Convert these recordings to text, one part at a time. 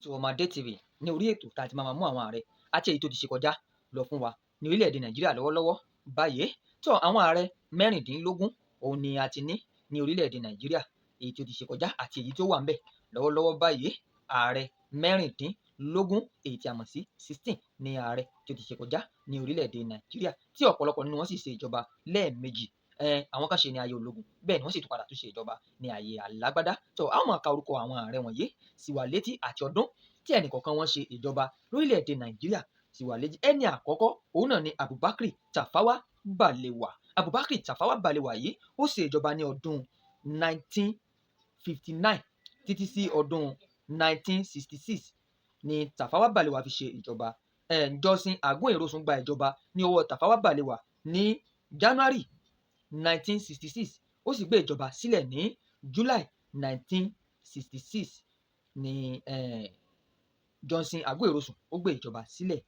Ètò Ọmọadé TV ní orí ètò tá a ti máa mú àwọn ààrẹ àti èyí tó ti ṣe kọjá lọ fún wa ní orílẹ̀-èdè Nàìjíríà lọ́wọ́lọ́wọ́ báyìí. Tó àwọn ààrẹ 16 òun ni a ti ní ní orílẹ̀-èdè Nàìjíríà, èyí tó ti ṣe kọjá àti èyí tó wà ńbẹ̀ lọ́wọ́lọ́wọ́ báyìí. Ààrẹ 16, èyí tí a mọ̀ sí 16, ní ààrẹ tó ti ṣe kọjá ní orílẹ̀-èdè Nàìjíríà, tí ọ̀pọ̀lọpọ̀ nínú wọn sì ṣe ìjọba lẹ́ẹ̀mejì. Àwọn kan ṣe ní ayé ológun, bẹ́ẹ̀ ni wọ́n sì tún padà tún ṣe ìjọba ní ayé alágbádá. Tó a ó máa ka orúkọ àwọn ààrẹ wọ̀nyí sí wa létí àti ọdún tí ẹnìkọ̀ọ̀kan wọn ṣe ìjọba lórílẹ̀-èdè Nàìjíríà sí wa létí. Ẹni àkọ́kọ́ òun náà ni Abubakar Tafawa Balewa. Abubakar Tafawa Balewa yìí, ó ṣe ìjọba ní ọdún 1959 títí sí ọdún 1966 ni Tafawa Balewa fi ṣe ìjọba. Johnson Aguiyi Ironsi gba ìjọba ní ọwọ́ Tafawa Balewa ní January 1966, ó sì gbé ìjọba sílẹ̀ ní July 1966 ní Johnson Aguiyi Ironsi ó gbé ìjọba sílẹ̀.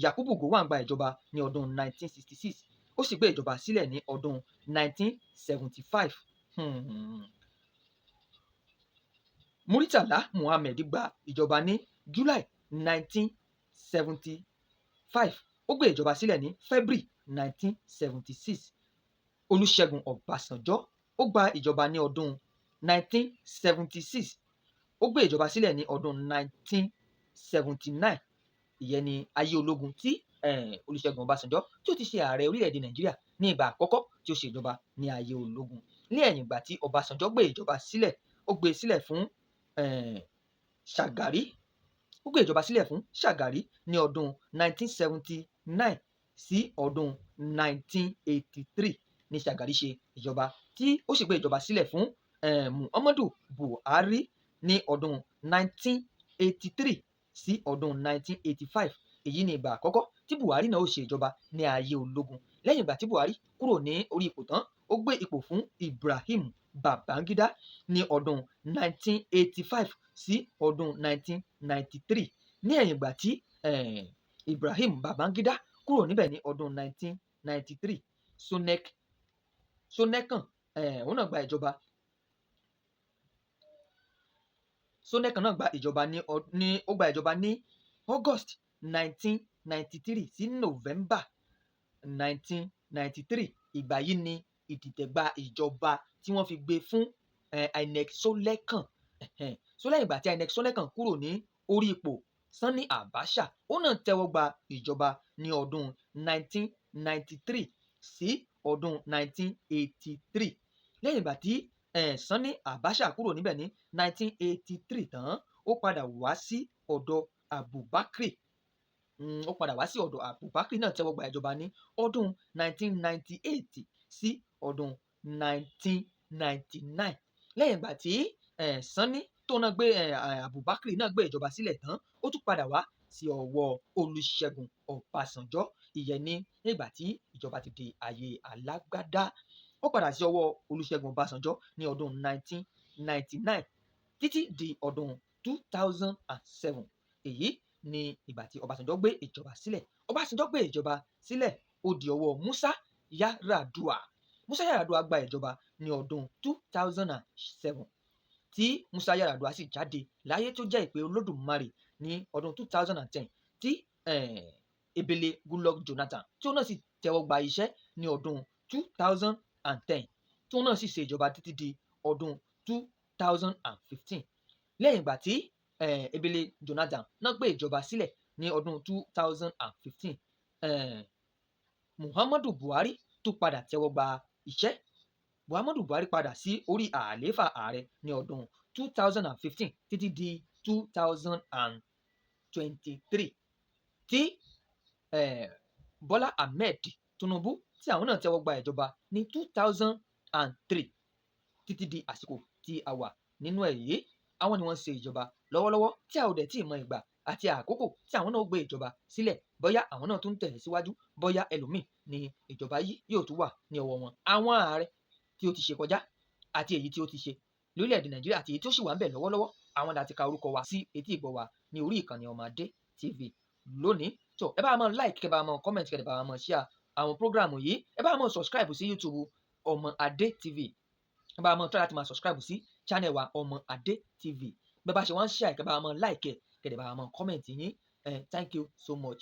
Yakubu Gowon gba ìjọba ní ọdún 1966, ó sì gbé ìjọba sílẹ̀ ní ọdún 1975. Muritala Muhammed gba ìjọba ní July 1975, ó gbé ìjọba sílẹ̀ ní February 1976. Olúṣẹ́gun Ọbásanjọ́, ó gba ìjọba ní ọdún 1976, ó gbé ìjọba sílẹ̀ ní ọdún 1979. Ìyẹn ni ayé ológun tí Olúṣẹ́gun Ọbásanjọ́ tí ó ti ṣe ààrẹ orílẹ̀-èdè Nàìjíríà ní ìgbà àkọ́kọ́ tí ó ṣe ìjọba ní ayé ológun. Ní ẹ̀yìn ìgbà tí Ọbásanjọ́ gbé ìjọba sílẹ̀, ó gbé sílẹ̀ fún Ṣàgàrí. Ó gbé ìjọba sílẹ̀ fún Ṣàgàrí ní ọdún 1979 sí ọdún 1983 ní Ṣàgàrí ṣe ìjọba, tí ó sì gbé ìjọba sílẹ̀ fún Muhammadu Buhari ní ọdún 1983 sí ọdún 1985. Èyí ni ìgbà àkọ́kọ́ tí Buhari náà ó ṣe ìjọba ní ayé ológun. Lẹ́yìn ìgbà tí Buhari kúrò ní orí ipò tán, ó gbé ipò fún Ibrahim Babangida ní ọdún 1985 sí ọdún 1993. Ní ẹ̀yìn ìgbà tí Ibrahim Babangida kúrò níbẹ̀ ní ọdún 1993, Shonekan, òun náà gba ìjọba. Shonekan náà gba ìjọba ní ó gba ìjọba ní August 1993 sí November 1993. Ìgbà yìí ni ìdìtẹ̀gbà ìjọba tí wọ́n fi gbé fún INEC Shonekan. So lẹ́yìn ìgbà tí INEC Shonekan kúrò ní orí ipò, Sani Abacha, ó náà tẹ́wọ́ gba ìjọba ní ọdún 1993 sí ọdún 1983. Lẹ́yìn ìgbà tí Sani Abacha kúrò níbẹ̀ ní 1983 tán, ó padà wá sí ọ̀dọ̀ Abubakar. Ó padà wá sí ọ̀dọ̀ Abubakar náà tẹ́wọ́ gba ìjọba ní ọdún 1998 sí ọdún 1999. Lẹ́yìn ìgbà tí Sani tó náà gbé Abubakar náà gbé ìjọba sílẹ̀ tán, ó tún padà wá sí ọwọ́ Olúṣẹ́gun Ọbásanjọ́. Ìyẹn ní nígbà tí ìjọba ti di ayé alágbádá. Ó padà sí ọwọ́ Olúṣẹ́gun Ọbásanjọ́ ní ọdún 1999 títí di ọdún 2007. Èyí ni ìgbà tí Ọbásanjọ́ gbé ìjọba sílẹ̀. Ọbásanjọ́ gbé ìjọba sílẹ̀, ó di ọwọ́ Musa Yar'Adua. Musa Yar'Adua gba ìjọba ní ọdún 2007, tí Musa Yar'Adua sì jáde láyé tó jẹ́ ìpè Olódùmarè ní ọdún 2010, tí Ebele Goodluck Jonathan tí ó náà sì tẹ́wọ́ gba iṣẹ́ ní ọdún 2010, tí ó náà sì ṣe ìjọba títí di ọdún 2015. Lẹ́yìn ìgbà tí Ebele Jonathan náà gbé ìjọba sílẹ̀ ní ọdún 2015, Muhammadu Buhari tún padà tẹ́wọ́ gba iṣẹ́. Muhammadu Buhari padà sí orí àlééfà ààrẹ ní ọdún 2015 títí di 2023, tí Bọ́lá Ahmed Tinubu tí àwọn náà tẹ́wọ́ gba ìjọba ní 2003 títí di àsìkò tí a wà nínú ẹ̀ yìí. Àwọn ni wọ́n ń ṣe ìjọba lọ́wọ́lọ́wọ́, tí a ò dẹ̀ tí ì mọ ìgbà àti àkókò tí àwọn náà ó gbé ìjọba sílẹ̀, bóyá àwọn náà tún tẹ̀ síwájú, bóyá ẹlòmíì ni ìjọba yìí yóò tún wà ní ọwọ́ wọn. Àwọn ààrẹ tí ó ti ṣe kọjá àti èyí tí ó ti ṣe lórílẹ̀‐èdè Nàìjíríà àti èyí tí ó sì wà ń bẹ̀ lọ́wọ́lọ́wọ́, àwọn láti ka orúkọ wa sí etí ìgbọ́ wa ní orí ìkànnì Ọmọadé TV lónìí. Tó ẹ bá máa like, kẹ́ bá máa comment, kẹ́ bá máa share àwọn program yìí. Ẹ bá máa subscribe sí YouTube Ọmọadé TV. Ẹ bá máa try láti máa subscribe sí channel wa Ọmọadé TV. Bẹ́ẹ̀ bá ṣe wá ń share, kẹ́ bá máa like. Kẹ́ ẹ dẹ̀ bá wa máa comment yín. Thank you so much.